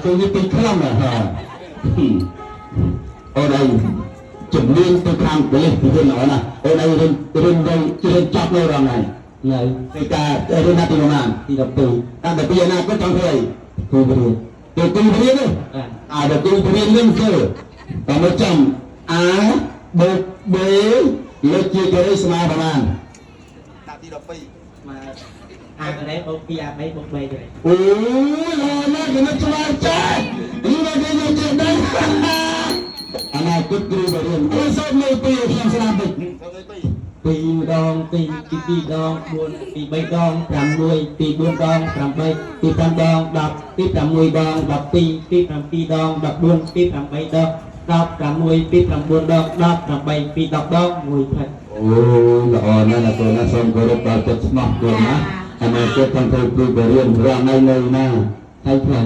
គូនេះពីខ្លំហ៎អូនឯងជំនាញទៅខាងប៉ូលីសពីវិញល្អណាស់អូនឯងរៀនរៀនរៀនរៀនចប់នៅរងថ្ងៃ នៅ ពីការរៀនណាទីប្រមាណ ទី12 តាមតែពីអនាគតចង់ធ្វើអី គ្រូបរិយា ទៅគ្រូបរៀនទេ បាទ អាដល់គ្រូបរៀននឹងធ្វើតើមកចាំ A បូក B លើកជាការ៉េស្មើប្រមាណ ដាក់ទី12 មកអាការ៉េបូក2អា3បូក3ការ៉េ អូយល្អណាស់គណិតច្បាស់ចាស់នេះមកគេយកចេះដឹងអនាគតគ្រូបរៀនអូសូមលើពីខ្ញុំស្ដាប់តិច សូមលេខ2 2ម្ដង2ទី2ដង4ទី3ដង6ទី4ដង8ទី5ដង10ទី6ដង12ទី7ដង14ទី8ដង16ទី9ដង18ទី10ដង1ផ្លែ អូល្អណាស់ណាកូនណាសូមគោរពដល់ចិត្តស្មោះកូនណាអនាគតខាងគ្រូបរៀនរងនៅនៅណា ហើយផ្លែ